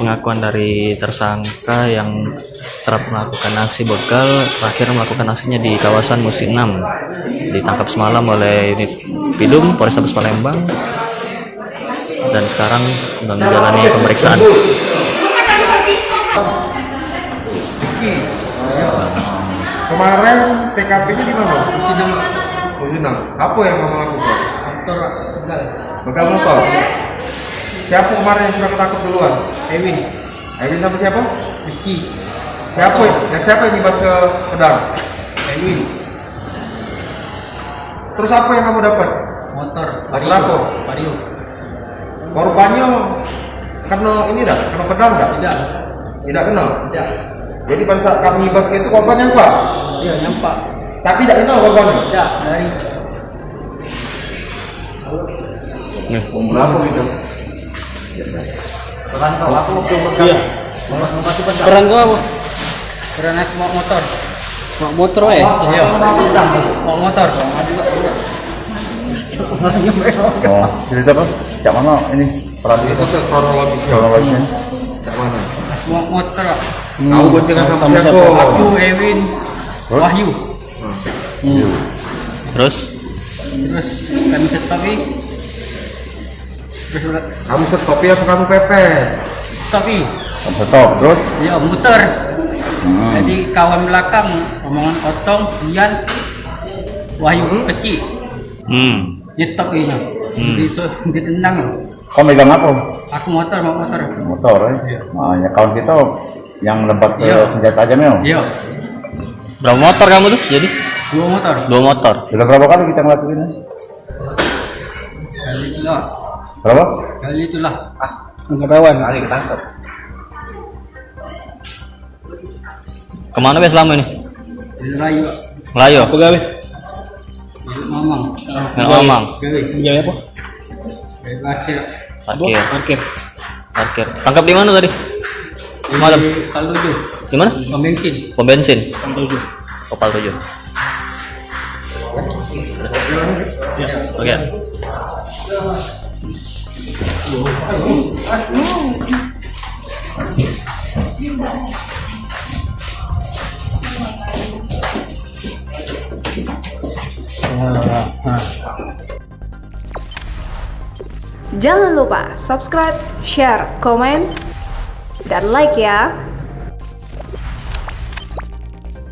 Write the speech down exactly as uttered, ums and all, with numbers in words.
Pengakuan dari tersangka yang kerap melakukan aksi begal, terakhir melakukan aksinya di kawasan Musi enam. Ditangkap semalam oleh unit Pidum Polrestabes Palembang dan sekarang sedang menjalani pemeriksaan. Kemarin T K P-nya di mana? Musi enam. Musi enam. Apa yang kamu lakukan? Motor begal. Begal motor. Siapa kemarin yang sudah ketangkep duluan? Ewin. Ewin sama siapa? Rizky. Siapa? Yang siapa yang ngibas ke pedang? Ewin. Terus apa yang kamu dapat? Motor. Motor apa? Vario. Korbannya kena ini dah, kena pedang dah? Tidak. Tidak kena. Tidak. Jadi pada saat kamu ngibas ke itu korban nyampak? Iya, nyampak. Tapi tidak kena korbannya? Tidak, lari. Nih. Umur berapa gitu? Perantau aku waktu. Iya. Perantau apa? Perantau motor. Motor, eh? Iya. Motor. Oh, cerita apa? Cak mana ini? Perantau itu kronologisnya. Kronologisnya. Cak mana? Motor. Kau boncengan sama siapa? Aku, Ewin, Wahyu. Hmm. Terus? Terus kami stop i. Terus udah. Kamu stop i apa kamu pepet? Stop i. Kamu stop, terus? Ya, muter. Hmm. Jadi kawan belakang, rombongan Otong, Ian, Wahyu kecil. Hmm. Dia stop i nya. Hmm. Jadi itu dia tendang. Kau megang apa? Aku motor, mau motor. Motor, eh? Iya. Nah, ya kawan kita yang lepas ke senjata tajam ya? Iya. Berapa motor kamu tuh jadi? Dua motor. Dua motor. Sudah berapa kali kita ngelakuin ini? Kali itulah. Berapa? Kali itulah. Ah, enggak tahuan. Kali ketangkep. Kemana be selama ini? Melayu. Melayu? Apa gawe? Mamang. Nggak mamang. Gawe. Gawe apa? Gawe parkir. Parkir. Parkir. Parkir. Tangkap di mana tadi? Malam. Di Pal tujuh. Di mana? Pom bensin. Pom bensin. Pal tujuh. Oh, Pal tujuh. Oke. Jangan lupa subscribe, share, komen, dan like ya.